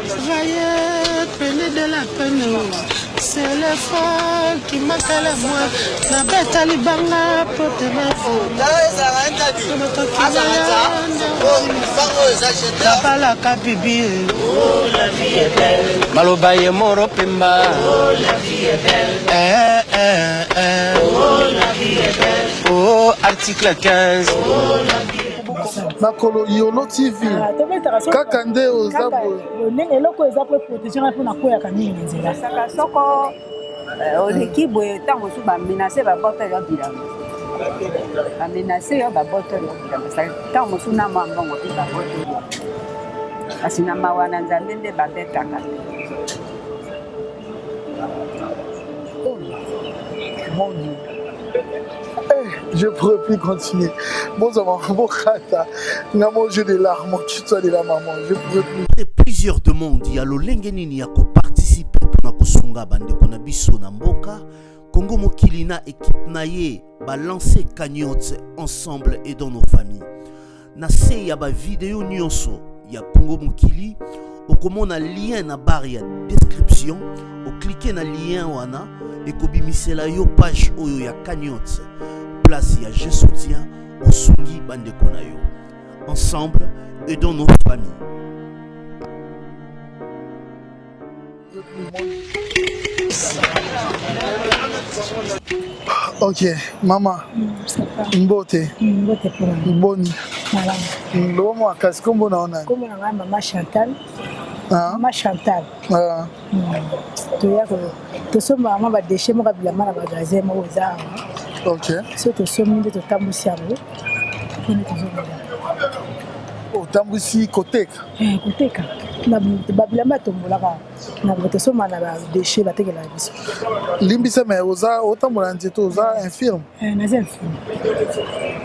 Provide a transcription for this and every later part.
Travailler, peine de la peine, c'est l'effort qui manque à la moi. Na beta libanga pote na Nabalaka bibi maloba ye moro pemba eh, eh, eh. Oh, article 15 Makolo Yolo TV Ah, tobetaka soki- kaka nde oza kaka boye ndenge eloko eza po protection nga mpona koyaka mingi na nzela. Saka soko oleki boye ntango mosusu bamenase babotoli yo bilamba, bamenase yo babotoli yo bilamba, ntango mosusu na mwa mbongo mpe babotoli yo, kasi na mawa na Nzambe nde babetaka te. Oh, mon Dieu. Eh, je pourrais plus continuer. Bon, ça m'a bokata. Nga j'ai des larmes, tu sois de la maman, je pourrais plus. Et plusieurs demandes ya lolenge nini ya koparticipe mpona kosunga bandeko na biso na mboka Congo Mokili na équipe na ye balancer cagnotte ensemble et dans nos familles. Na se ya ba video nyonso ya Congo Mokili okomona lien na barre ya description, oklike na lien wana ekobimisela yo page oyo ya cagnotte, place ya je soutiens, osungi bandeko na yo. Ensemble et dans nos familles. Ok, mama. Mbote. Mbote pona. Boni. Malamu. Loba mwa kasi kombo na yo nani? Kombo na ngai mama Chantal. Ah. Mama Chantal. Ah. Toya ko tosombaka mwa ba déchets moko ya bilamba na magasin moko eza awa. Ok. So tosombi nde totambusi yango mpo nde tozomela. Otambwisi koteka? Eh, koteka. Na babilamba tombolaka na tosomba na ba déchets batekelaka biso. Limbisa mais oza otambola na nzete oza infirme? Eh, naza infirme.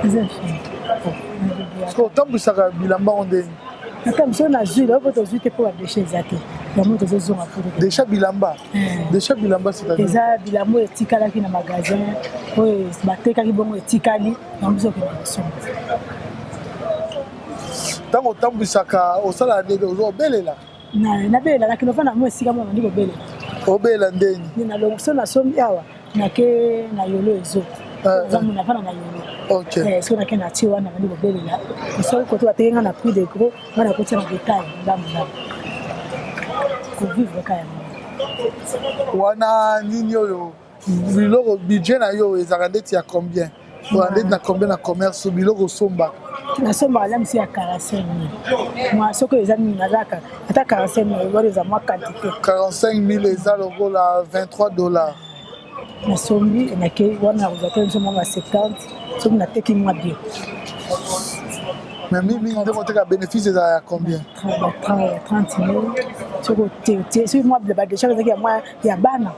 Naza infirme. Parce que otambwisaka bilamba ngo ndenge? Ata biso nazwi lelo mpo tozwi te mpo ba déchets eza te. Yango tozozonga mpo Déchet bilamba? Eh. Déchet bilamba c'est-à-dire? Eza bilamba oyo etikalaki na magasin oyo batekaki bongo etikali yango biso okenda kosomba. Ntango otambwisaka osalaka ndenge ozo obelela? Nabelela nakende ofanda yango esika moko nandi kobelela. Obelela ndeni? Nalongo so nasombi awa nake na yolo ezo nafanda na yolo soki nake na tie wana nandi kobelela soki kote bateki nga na prix de gros nga nakotia na detail ndambo ndambo kovivre ka yango wana. Nini oyo biloko budget na yo ezalaka ndeti ya combien? Oza ndeti na combien na commerce biloko osombaka? Nasombaka la mosu ya 45 000 mwa, soki eza mingi nazalaka ata 45 000 wana eza mwa quantité. 45 000 eza lokola 23 $. Nasombi nake wana nakozwa te nso mwa ba 70 soki nateki mwa bien. Mais mingi ndenge oteka, bénéfice ezala ya combien? Ba 30 000 soki otie, soki mwa badéchets ezalaki ya mwa ya bana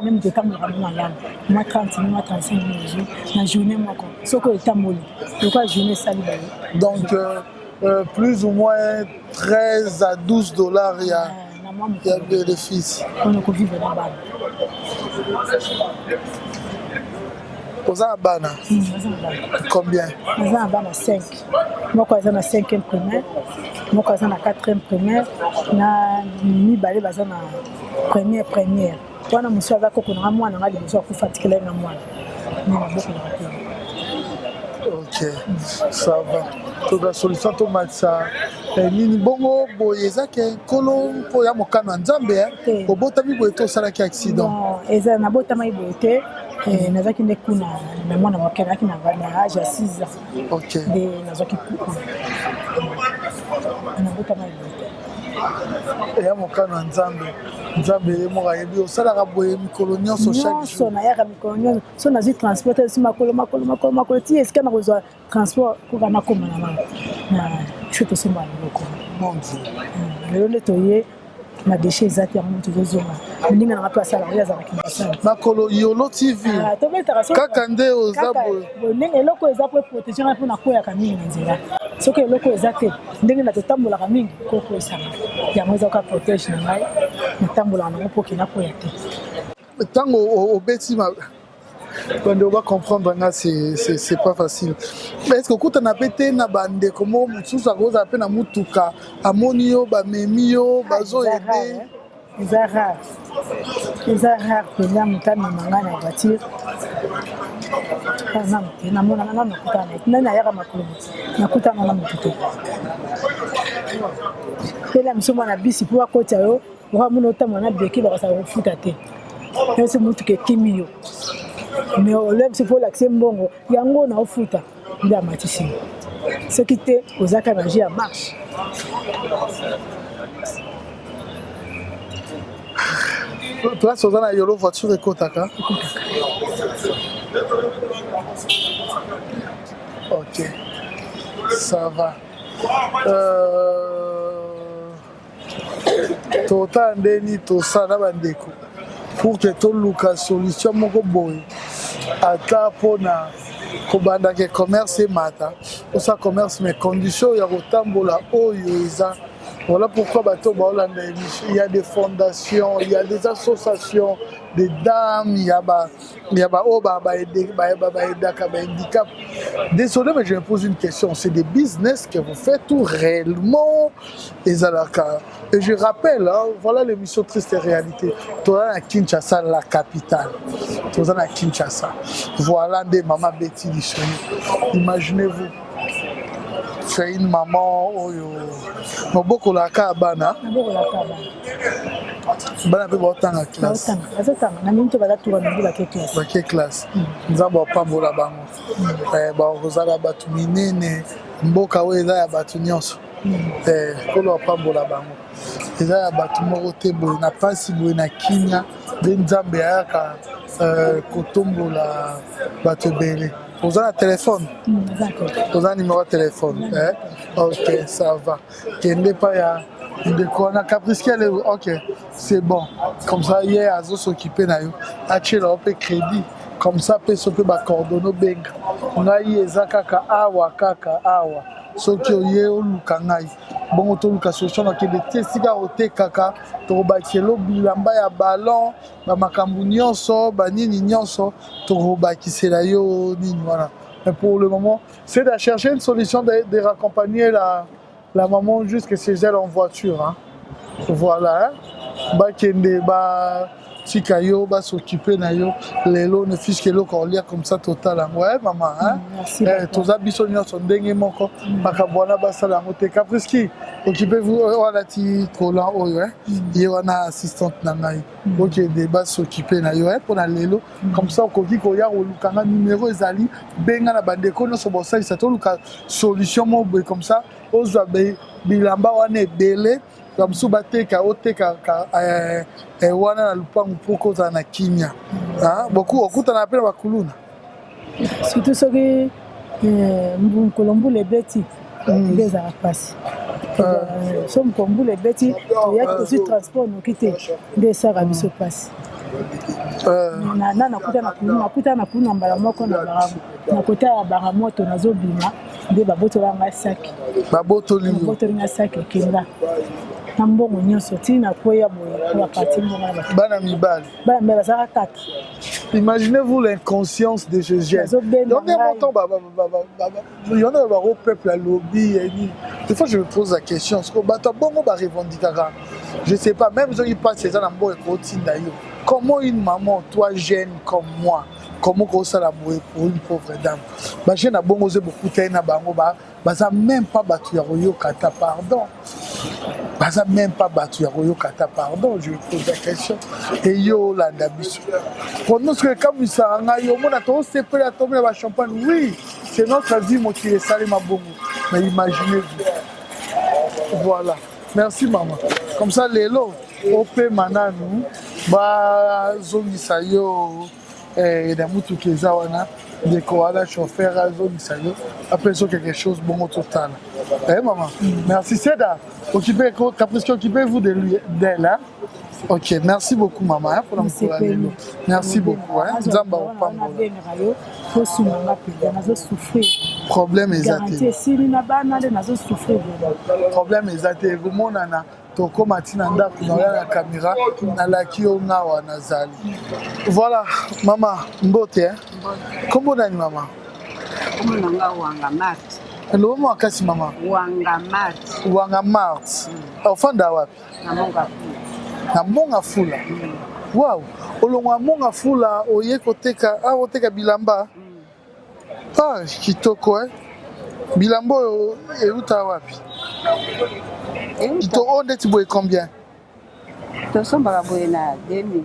nde moto etambolaka mo malamu, mwa 30 000, mwa 35 000 ozwi na journée moko soki oyo etamboli lokola journée esali boye. Donc plus ou moins 13 à 12 $ ya na mwa ya bénéfice. Mpona kovivre na bana. Oza na bana? Naza na bana. Combien? Naza na bana 5. Moko aza na 5e primaire, moko aza na 4e primaire, na mibale baza na première première. Wana mosusu aza koko nanga, mwana nga liboso akufa, atikela ye nga mwana me nabokolaka te. Ok, ça va. Toza solution tomatisa nini bongo boye eza ke nkolo mpo ya mokano ya Nzambe Te. obotami boye to osalaki accident? Non, eza nabotamaki boye te. Nazalaki nde kuna na mwana moke, nazalaki na age ya 6 ans nde nazwaki kuku. Nabotamaki boye te. Eya mokano ya Nzambe. Nzambe ye moko ayebi. Osalaka boye mikolo nyonso, chaque Nyonso. jour? Nayaka mikolo nyonso. So nazwi transport te, si makolo makolo makolo makolo ti esika na kozwa transport koka nakóma na esika tosombaka biloko. Mon Dieu. Lelo nde toye na déchet eza te, yango tozozonga. Moninga nanga mpe asalaka, ye azalaka mosala. Makolo Yolo TV Ah, tobetaka soki- kaka nde oza kaka boye ndenge eloko eza po protection nga mpona koyaka mingi na nzela. Soki eloko eza te, ndenge na totambolaka mingi kokoyisanga, yango eza kaka protège na ngai, natambolaka nango mpo okenda koya te. Ntango obeti ma Bandeko ba comprendre nga, c'est pas facile. Mais est-ce que okutana mpe te na bandeko moko mosusu akozala mpe na motuka, amoni yo, bamemi yo, bazoyede? Eza rare, eza rare mpenza moto amema ngai na voiture. Nanu te namonana, nanu nakutana nani ayaka makolo, nakutana na moto te. Pela miso mwana bisi mpo akotya yo, okamona otambola na beki, bakosala kofuta te nyonso, motuka ekimi yo, mais olia biso mpo olakise mbongo yango na ofuta nde amatisi yo. Soki te, ozaka na jeu ya marche. Place oza na Yolo, voiture ekotaka? Ekotaka. Ok, ça va. Totala ndeni tosala na bandeko pour que toluka solution moko boye, ata mpona kobandaka commerce emata, osala commerce, mais condition ya kotambola oyo eza. Voilà pourquoi bato baolanda émission, il y a des fondations, il y a des associations des dames, il y a ba il y a ba oyo baedaka bahandicap. Désolé, mais je me pose une question: c'est des business que vous faites ou réellement ezalaka? Et je rappelle, hein, voilà l'émission Triste Réalité. Toza na Kinshasa, la capitale. Toza na Kinshasa. Voilà nde mama Betty Lisoni. Imaginez-vous, c'est une maman oyo mobokolaka bana. Nabokolaka bana. Bana mpe baotanga classe? Bazotanga na mingi to baza tuka mingi, bake classe. Bake classe. Nzambe apambola bango. Bakozala bato minene. Mboka oyo eza ya bato nyonso. Nkolo apambola bango. Eza ya bato moko te. Boye na mpasi, boye na kimia nde Nzambe ayaka kotombola bato ebele. Oza na telefone? Oza na numéro ya telefone? Ok, ça va. Kende pa ya ndeko wana Caprice. Ok, c'est bon. Comme ça ye azos'occuper na yo, atiela yo mpe crédit, comme ça mpe so mpe bacoordonnées, obenga ngai. Eza kaka awa, kaka awa. Soki oye oluka ngai, bongo toluka solution. Nakende te esika otekaka, tokobakisela bilamba ya ballon, bamakambo nyonso, banini nyonso, tokobakisela yo nini wana. Mais pour le moment, c'est de chercher une solution de raccompagner la maman jusque chez elle en voiture, hein. Voilà, hein. Bakende batika yo, bas'occuper na yo lelo, ne fût-ce que eloko olia, comme ça totala yango. Eh, mama, hein? Merci. Eh, toza biso nyonso ndenge moko. Makambo wana basala yango te. Capriski, occupez-vous wana ti kolan oyo, eh? Ye wana assistante na ngai. Okende, bas'occuper na yo mpona lelo. Comme ça okoki koya koluka nga, numéro ezali, benga na bandeko nyonso bosalisa, toluka solution moko boye, comme ça ozwa bilamba wana ebele, bamosusu bateka, otekaka wana na lupangu mpo kozala na kimia. Boku okutana mpe na bakuluna? Surtout soki mokolo mbula ebeti nde ezalaka mpasi. So mokolo mbula ebeti, toyaki, tozwi transport noki te, nde esalaka biso mpasi. Na nakuta na kuna mbala moko na kota ya baramoto, nazobima nde babotola ngai saki. Babotoli yo? Babotoli ngai saki, ekenda na mbongo nyonso ntina kweya boye po bapati mbongo na bato. Bana mibali? Bana mibali, bazalaka 4. Imaginez-vous l'inconscience de ce jeune. Bazobenda Donc, ngai. montant, bah, bah, bah, bah, bah, bah, il y en a au peuple à lobby. Des fois, je me pose la question. Parce que, bah, bongo, bah, revendiquera. Je sais pas, même ceux qui passent, c'est ça, d'ailleurs. Comment une maman, toi jeune comme moi, comment ça la pour une pauvre dame? Bah, jeune à bongo, c'est beaucoup, na bango, bah, baza même pas bato ya koyoka ata pardon, baza même pas bato ya koyoka ata pardon. Je me pose la question. Eyo olanda biso pendant ce que ekamwisaka ngai, omona tosepela, tomela bachampagne. Oui, c'est notre vie, mokili esalema bongo, mais imaginez-vous. Voilà, merci maman. Comme ça lelo opema nanu, bazongisa yo na mutuka eza wana, ndeko wana chauffeur azongisa yo, apesa quelque chose, bongo totala. Eh maman, merci. Seda, occupez Caprice, occupez-vous de lui, d'elle, hein? Ok, merci beaucoup maman, hein, mpona mokolo ya lelo. Merci beaucoup, hein? Nzambe akopambola. Nabengaka yo, osunga mpenza, nazosouffrir. Problème eza Garantie te. esili na bana nde nazosouffrir vraiment. Problème eza te, ekomonana. Tokóma ti na ndako na oya na kamera, nalaki yo ngawa nazali. Voilà, mama, mbote. Eh? Kombo nani mama? Kombo na nga Wanga Mart. Loba makasi mama. Wanga Mart. Wanga Mart. Ofanda wapi? Na Monga Fula. Na Monga Fula. Wow, olongwa Monga Fula oye koteka, ah, oteka bilamba. Ah, kitoko eh. Bilamba oyo euta wapi? Kitoko oyo ndeti boye combien? Tosombaka boye na 2000.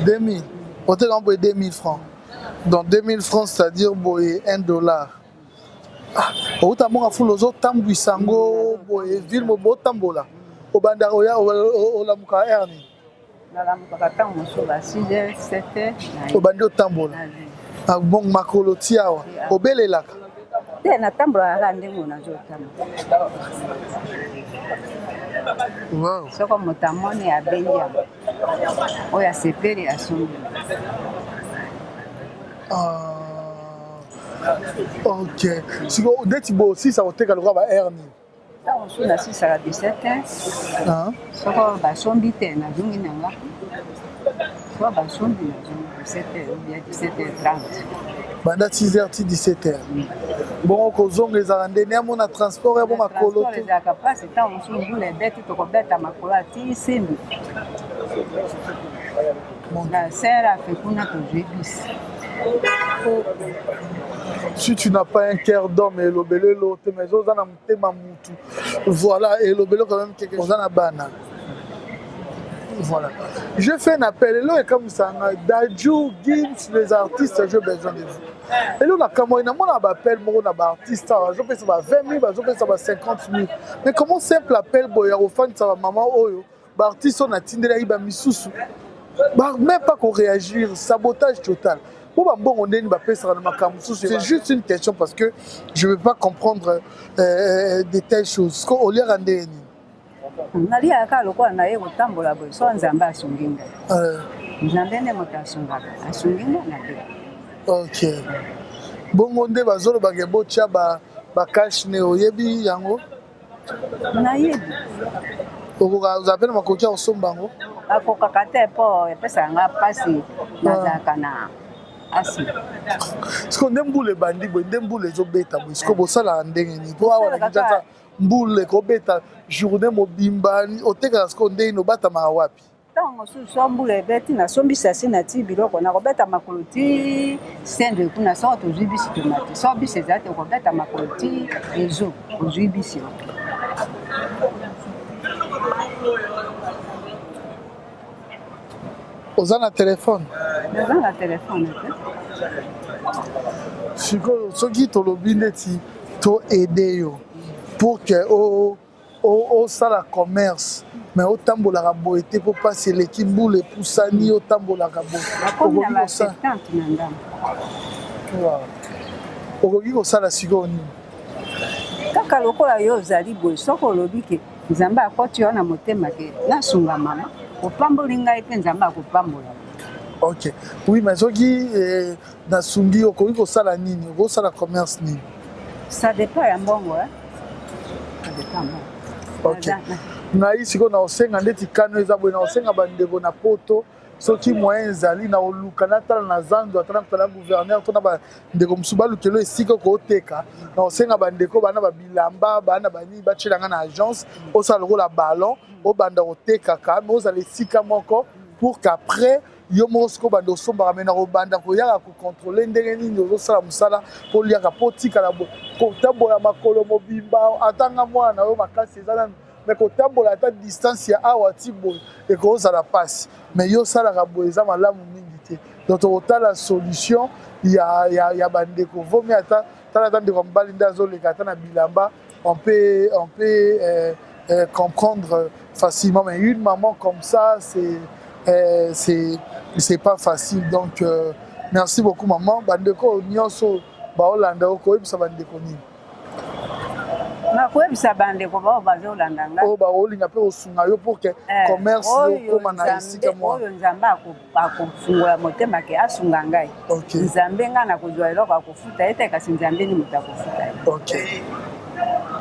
2000. Oteka boye 2000 francs. Donc 2000 francs, c'est-à-dire boye 1 dollar. Ah, outa Monga Fula ozotambwisa yango boye ville mo botambola. Obandaka oya olamuka heure nini? Nalamukaka ntango mosusu ba 6 heures, 7 heures. Obandi otambola. Ah, bon makolo ti awa obelelaka? Te, natambolaka kaka ndenge nazotambola. Wow. Soko moto amoni abengi yango, oyo asepeli asombi. Ah, ok, sikoyo ndeti bosisa koteka lokola ba heure nini? Ntango mosusu nasisaka 17 heures. Ah. Soko basombi te, nazongi na nga. Soko basombi, nazongi 17 heures ou bien 17 heures 30. Banda 6 heures ti 17 heures. Bongo kozonga ezalaka ndeni? Amona transport ya bo makolo? Transport ezalaka mpasi. Ntango mosusu mbula ebeti, tokobeta makolo ati simbi na Serafe kuna, tozwi bisi. Si tu n'as pas un cœur d'homme, elobelelo te, mais oza na motema mutu, voilà, elobelo quand même quelque oza na bana. Voilà, je fais un appel. Elo ekamwisanga Dadju, Gims, les artistes, j'ai besoin de vous. Elo nakamwa, namona baappel moko na baartiste awa, bazopesa ba 20 000, bazopesa ba 50 000, mais comment simple appel boye ya kofandisa bamama oyo, baartiste oyo natindelaki bamisusu, même pas koréagir? Sabotage total. Po bambongo ndeni bapesaka na makambo mosusu? C'est juste une question, parce que je ne veux pas comprendre de telles choses. Ko oliaka ndenge nini? Naliaka kaka lokola naye kotambola boye. So Nzambe asungi ngai, Nzambe nde moto asungaka, asungi ngai na te. Ok, bongo nde bazolobaka botya bacache-nez, oyebi yango? Nayebi. Okoka, ozala mpe na makoki ya kosomba yango? Nakokaka te, mpo epesaka nga mpasi, nazalaka na asthme. Siko nde mbula ebandi boye, nde mbula ezobeta boye, siko bosalaka ndenge nini? Mpo awa na Kinshasa mbula ekobeta journée mobimba. Otekaka siko ndenge nini? Obatamaka wapi? Ntango mosusu so mbula ebeti, nasombi sachet, na ti biloko, nakobeta makolo ti sende kuna. Soko tozwi bisi, tomati. So bisi eza te, okobeta makolo ti ezo ozwi bisi. Oza na telefone? Naza na telefone te. Sikoyo soki tolobi ndeti to aide yo pour que osala commerce, mais otambolaka boye te mpo mpasi eleki, mbula epusani, otambolaka boye. Nakomi na ba 70 na ndambo. Okoki kosala sikoyo nini? Kaka lokola yo ozali boye, soki olobi ke Nzambe akoti yo na motema ke nasunga mama, opamboli ngai mpe Nzambe akopambola. Ok, oui, mais soki nasungi, okoki kosala nini? Okosala commerce nini? Ça dépend ya mbongo, eh? Ça dépend ya mbongo. Ok, ngai sikoyo na kosenga ndeti kano eza boye, na kosenga bandeko na Poto, soki moyen ezali, na koluka natala na zando, ata nakutana na gouverneur to na bandeko mosusu, balukelo esika kooteka. Na kosenga bandeko bana babilamba, bana banini, batielanga na agence, osala lokola ballon, obanda kotekaka, mais ozala esika moko pour qu'après yo moko sikoyo banda osombaka. Me na kobanda koyaka kocontrôler ndenge nini ozosala mosala mpo oliaka, mpo otikala kotambola makolo mobimba. Atanga mwana na yo makasi eza nanu, mais kotambola ata distance ya awa ti boye ekozala mpasi. Mais yo osalaka boye, eza malamu mingi te. Donc tokotala solution ya bandeko vomi, ata tala ata ndeko ya mobali nde azoleka ata na bilamba, on peut comprendre facilement. Mais une maman comme ça, c'est pas facile. Donc merci beaucoup maman. Bandeko nyonso baolanda, okoyebisa bandeko nini? Nakoyebisa bandeko bao bazolanda nga. Oyo baolinga mpe kosunga yo pour que commerce okóma na esika mwa. Oyo Nzambe akofungola motema ke asunga ngai, Nzambe, ngai nakozwa eloko akofuta ye te, kasi Nzambe ni moto akofuta ye. Ok,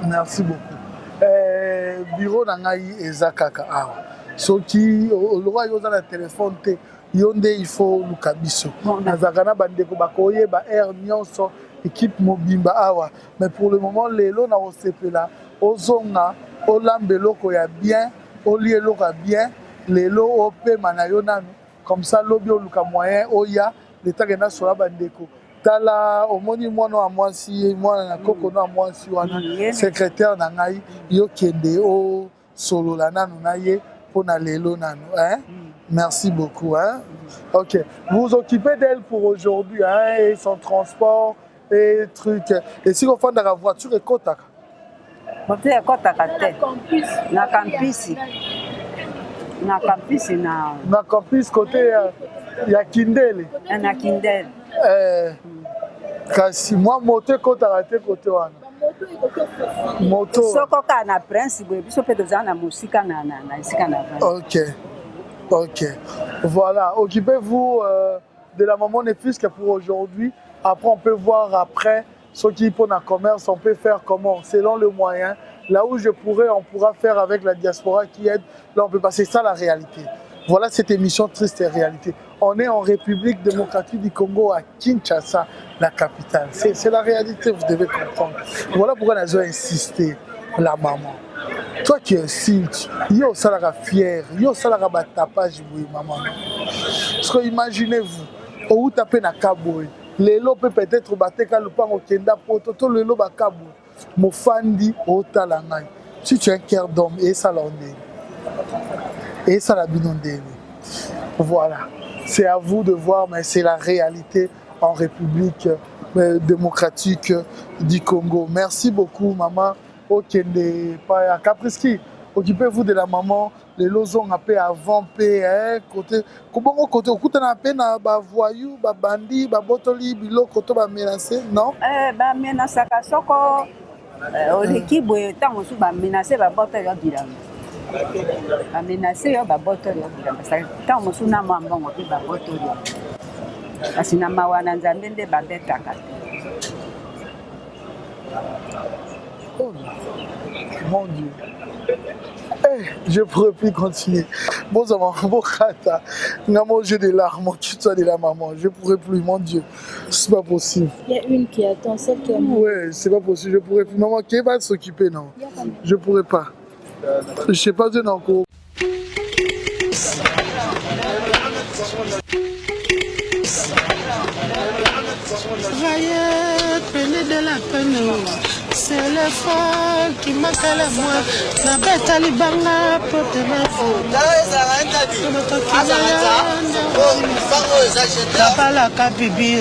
merci beaucoup. Eh, bureau na ngai eza kaka awa. Soki oloba yo oza na téléphone te, yo nde il faut oluka biso. Nazalaka na bandeko bakoyeba heure nyonso, équipe mobimba awa. Mais pour le moment lelo na kosepela ozonga olamba eloko ya bien, olia eloko ya bien, lelo opema na yo nanu. Comme ça lobi oluka moyen oya letake nasola bandeko. Tala omoni mwana wa mwasi, mwana na koko na mwasi wana, secrétaire na ngai, yo kende o solola nanu na ye mpona lelo nanu, hein? Merci beaucoup, hein? Ok, vous vous occupez d'elle pour aujourd'hui, hein, et son transport et truc. Et si ofandaka voiture ekotaka? Voiture ekɔtaka te na campus, na campus na Na campus côté ya Kindele. Na Kindele. Eh, kasi mwa moto ekotaka te kote wana, moto? Soko kaka na Prince boye, biso mpe tozala na mosika na esika na vandi. Ok. Voilà. Occupez-vous de la maman ne fût-ce que pour aujourd'hui. Après, on peut voir après ce qui pour un commerce, on peut faire comment, selon le moyen. Là où je pourrais, on pourra faire avec la diaspora qui aide. Là, on peut passer ça la réalité. Voilà cette émission Triste et Réalité. On est en République démocratique du Congo, à Kinshasa, la capitale. C'est la réalité, vous devez comprendre. Voilà pourquoi nous avons insisté, la maman. Toi qui insultes, yo osalaka fier, yo osalaka batapage boye, maman. Parce que imaginez-vous, outa mpe na kaboye, lelo mpe peut-être bateka lupango, okenda poto to lelo bakaboye, mofandi otala ngai. Si tu as un cœur d'homme, esala yo ndeni, esala bino ndeni? Voilà, c'est à vous de voir, mais c'est la réalité en République démocratique du Congo. Merci beaucoup, maman. Okende pa ya Capriski, occupez-vous de la maman. Lelo ozonga mpe avant mpe côté kobongo, côté okutana mpe na bavoyou, babandi, babotoli biloko to bamenace, non? Eh, bamenasaka soko oleki boye, ntango mosusu bamenace, babotoli yo bilamba, bamenace yo, babotoli yo bilamba. Ntango mosusu na mwa mbongo mpe babotoli yo, kasi na mawa na Nzambe nde babetaka te. Oh mon Dieu. Eh, je pourrais plus continuer. Bon, ça m'a bokata. Ngamo, j'ai des larmes, tu sois de la maman. Je pourrais plus, mon Dieu. C'est pas possible. Il y a une qui attend, celle qui a. Ouais, c'est pas possible. Je pourrais plus. Maman, qui va s'occuper, non? Je pourrais pas. Je sais pas, Dieu, non. Travailler, peine de la peine, c'est le fort qui manque la moi. Nabeta libanga pote na nabalaka bibi.